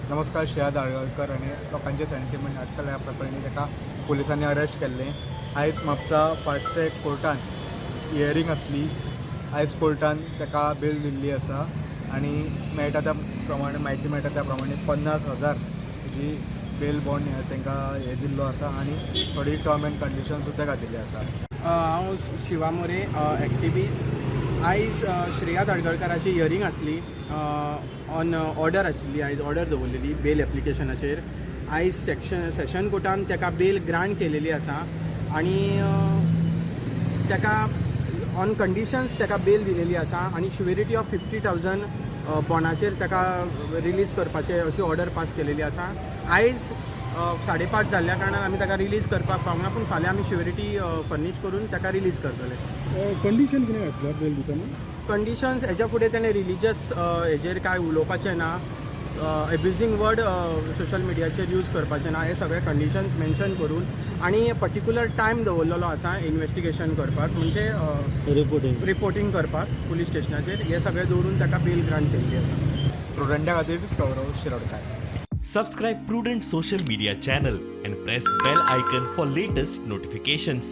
नमस्कार. श्रेया दाळगांवकर आनी लोकांचे सेंटिमेंट आजकाल ह्या प्रकरणी ताका पुलिसांनी अरेस्ट केल्लें. आयज म्हापसा फास्ट ट्रॅक कोर्टान हियरींग आसली. आयज कोर्टान ताका बेल दिल्ली आसा आनी मेळटा त्या प्रमाणे, म्हायती मेळटा त्या प्रमाणे 50,000 जी बेल बॉन्ड तांकां हे दिल्लो आसा आनी थोडी टर्म एंड कंडिशन सुद्दां घातिल्ली आसा. हांव शिवा मोरे, एक्टिविस्ट. आयज श्रेया दाडगळकाराची हियरींग आसली. ऑन ऑर्डर आशिल्ली. आयज ऑर्डर दवरलेली बेल एप्लिकेशनाचेर. आयज सेशन कोर्टान ताका बेल ग्रांट केलेली आसा आनी ताका ऑन कंडिशन्स ताका बेल दिलेली आसा आनी शुअरिटी ऑफ 50,000 बॉंडाचेर ताका रिलीज करपाचे अशी ऑर्डर पास केलेली आसा. आयज 5:30 जाल्ल्या कारणान आमी ताका रिलीज करपाक पावना, पूण फाल्यां आमी शुअरिटी फर्नीश करून ताका रिलीज करतले. कंडिशन कितें घातल्या बेल दितना? कंडिशन्स, हेज्या फुडें तेणें रिलिजियस हेजेर कांय उलोवपाचें ना, एब्युजींग वर्ड सोशल मिडियाचेर यूज करपाचें ना, हे सगळे कंडिशन्स मेन्शन करून आनी पर्टिक्युलर टायम दवरलेलो आसा इन्वेस्टिगेशन करपाक, म्हणजे रिपोर्टिंग. रिपोर्टिंग करपाक पुलीस स्टेशनाचेर. हे सगळे दवरून ताका बेल ग्रांट केल्ली आसा. प्रुडंटा खातीर Sourav Shirodkar. Subscribe Prudent Social Media channel and press bell icon for latest notifications.